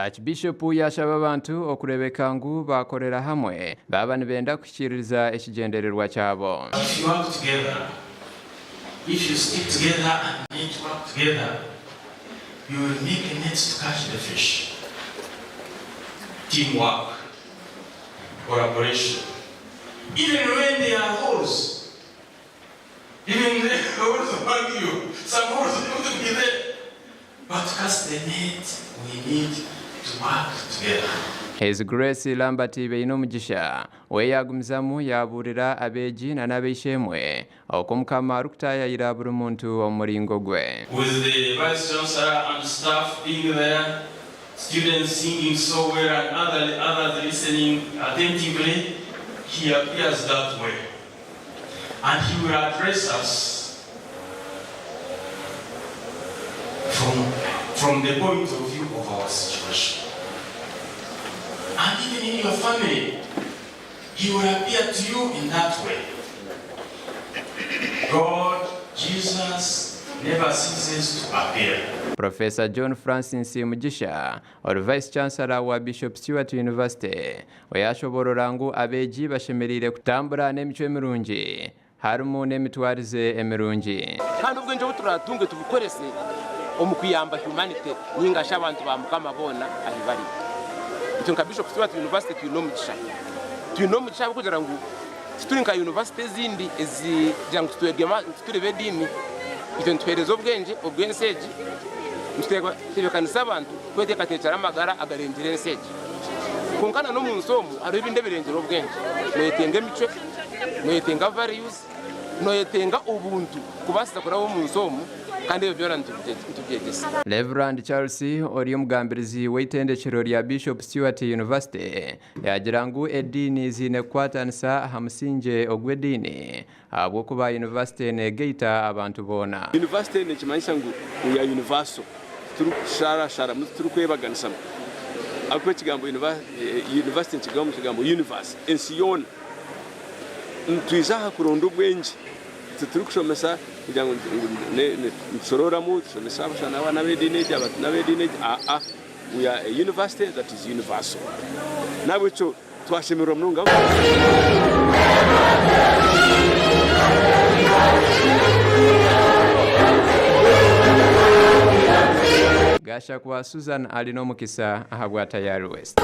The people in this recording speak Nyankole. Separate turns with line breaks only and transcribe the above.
Aakibiishopu yaashaba abantu okureebeka ngu baakorera hamwe baaba nibenda kuhikiiririza ekigyendererwa kyabo.
But if you work together, if you stick together and need to work together, you will make a net to catch the fish. Team work, collaboration. Even when there are holes, even the holes among you, some holes will be there. But to cast the net, we need to work together.
His Grace Lambert Beinomugisha we yaagumizamu yaabuurira abeegi na n'ab'eishe-emwe oku Mukama arikutaayayira buri muntu omu muringo gwe.
With the Vice Chancellor and staff being there, students singing so well and other others listening attentively, he appears that way and he will address us from, from the point of view of our situation. And even in your family, he will appear to you in that way. God, Jesus, never ceases to appear.
Professor John Francis Mugisha, ori Vice Chancellor wa Bishop Stuart University, we yaashoboorora ngu abeegi bashemereire kutambura n'emicwe mirungi harimu n'emitwarize emirungi.
Kandi obwengye obu turaatunge tubukorese omu kuyamba humanity nainga shi abantu ba Mukama boona ahi bari. Itwe nka Bishop Stuart University twine omugisha. Twine omugisha ahabw'okugira ngu tituri nka yunivasite ezindi ezigira ngu titwegyema tituri b'ediini. Itwe nituheereza obwengye obw'ensi egi, nitutebeekanisa abantu kweteekateekyera amagara agarengire ensi egi. Kwonka na n'omu nsi omu hariho ebindi ebirengire obwengye. Noyetenga emicwe, noyetenga values, noyetenga obuntu kubaasisa kuraba omu nsi omu kandi ebyo byona nitubyegyesa.
Rev. Charles ori omugambirizi w'eitendekyero rya Bishop Stuart University yaagira ngu ediini ziine kukwatanisa aha musingye ogw'ediini ahabw'okuba yunivasite neegaita abantu boona.
Yunivasite nikimanyisa ngu we are universal, titurikusharaasharamu, titurikwebaganisamu ahabw'okuba ekigambo yunivasite nikiruga omu kigambo universe, ensi yoona. Nitwija aha kuronda obwengye, titurikushomesa kugira ngu nitushorooramu tushomese aba n'ab'ediini egi aba n'ab'ediini egi, aa we are a university that is universal. N'ahabw'ekyo Twashemererwa munonga.
Gashakwa Susan Alinomukisa ahabwa Tayari West.